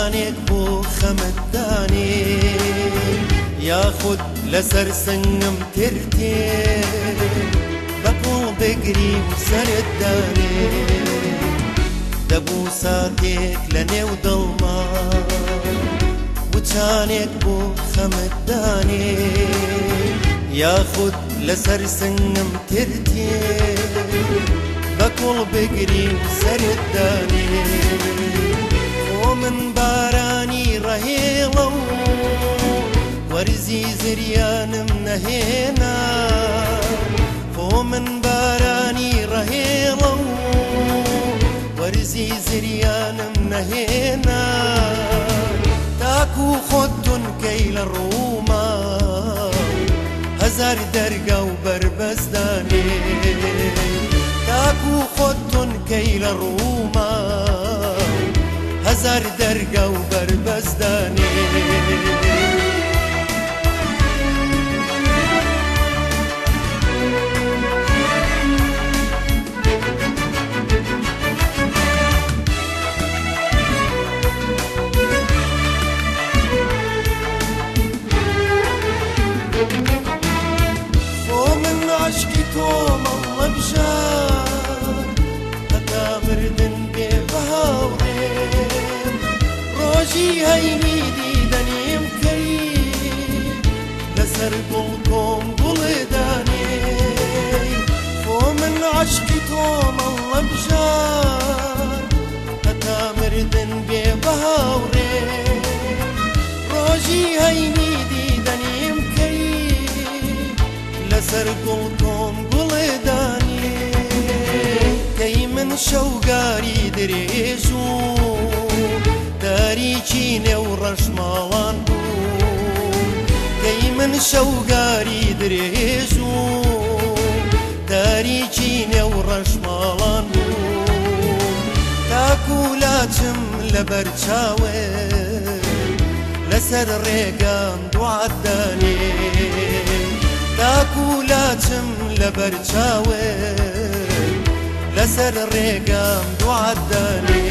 وچانێک بۆ خەمتدانێ، یاخود لەسەر سنگم ترتێ، بە کۆڵ بگری و سەرت دانێ. دەبوو ساتێک لە نێو دڵما وچانێک بۆ خەمتدانێ، یاخود لەسەر سنگم ترتێ، بە کۆڵ بگری و سەرت دانێ. خۆ من بارانی ڕەهێڵە و وەرزی زریانم نەهێنا، خۆ من بارانی ڕەهێڵە و وەرزی زریانم نەهێنا، تاکو خۆت تونکەی لە ڕووما هەزار دەرگا و بەربەستدانێ، تاکو خۆت تونکەی لە ڕووما هەزار دەرگا و بەربەستدانێ. خۆ من عەشقی تۆ مەڵە بژار، هەتا مردن بێ بەهاوڕێم. ڕۆژی هەینی دیدەنیم کەی، لەسەر گوڵ کۆم گوڵدانێ. خۆ من عەشقی تۆ مەڵە بژار، هەتا مردن بێ بەهاوڕێم. ڕۆژی هەینی دیدەنیم کەی، لەسەر گوڵ کۆم گوڵدانێ. کەی من شەوگاری درێژ و تاریکی نێو ڕەشماڵان بوو، کەی من شەوگاری درێژ و تاریکی نێو ڕەشماڵان بوو، تاکو لاچم لەبەر چاوێ لەسەر ڕێگام دوعات دانێ، تاکو لاچم لەبەر چاوێ لەسەر ڕێگام دوعات دانێ.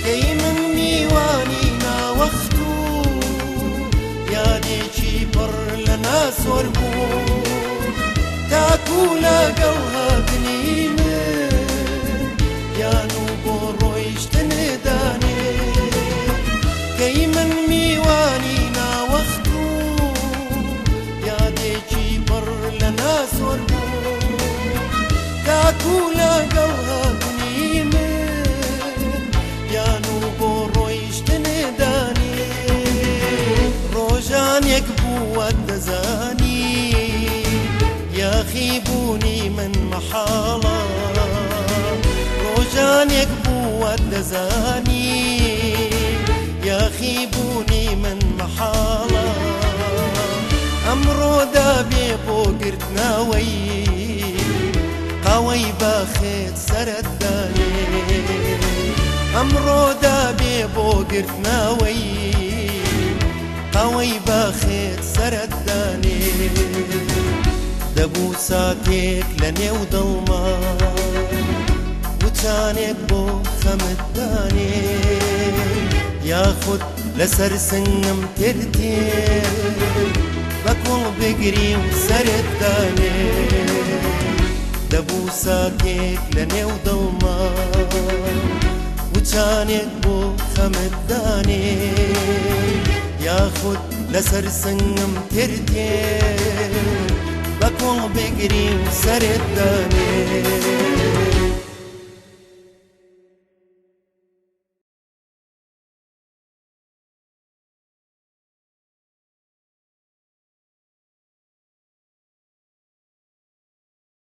کەی من میوانی ناوەخت و یادێکی پڕ لە ناسۆر بوو، تاکو لەگەڵ هاتنی من یان و بۆ ڕۆیشتن دانێ. کەی من میوانی ناوەخت و یادێکی پڕ لە ناسۆر بوو، تاکو لەگەڵ هاتنی من یان و بۆ ڕۆیشتن دانێ. ڕۆژانێک بووە دەزانی یاخی بوونی من مەحاڵە، ڕۆژانێک بووە دەزانی یاخی بوونی من مەحاڵە. ئەمڕۆ دابێ بۆ گرتنەوەی قاوەی باخێت سەرت دانێ، ئەمڕۆ دابێ بۆ گرتنەوەی قاوەی باخێت سەرت دانێ. دەبوو ساتێک لە نێو دڵما وچانێک بۆ خەمتدانێ، یاخود لەسەر سنگم ترتێ، بە کۆڵ بگری و سەرت دانێ. دەبوو ساتێک لە نێو دڵما وچانێک بۆ خەمتدانێ، یاخود لەسەر سنگم ترتێ، بە کۆڵ بگری و سەرت دانێ.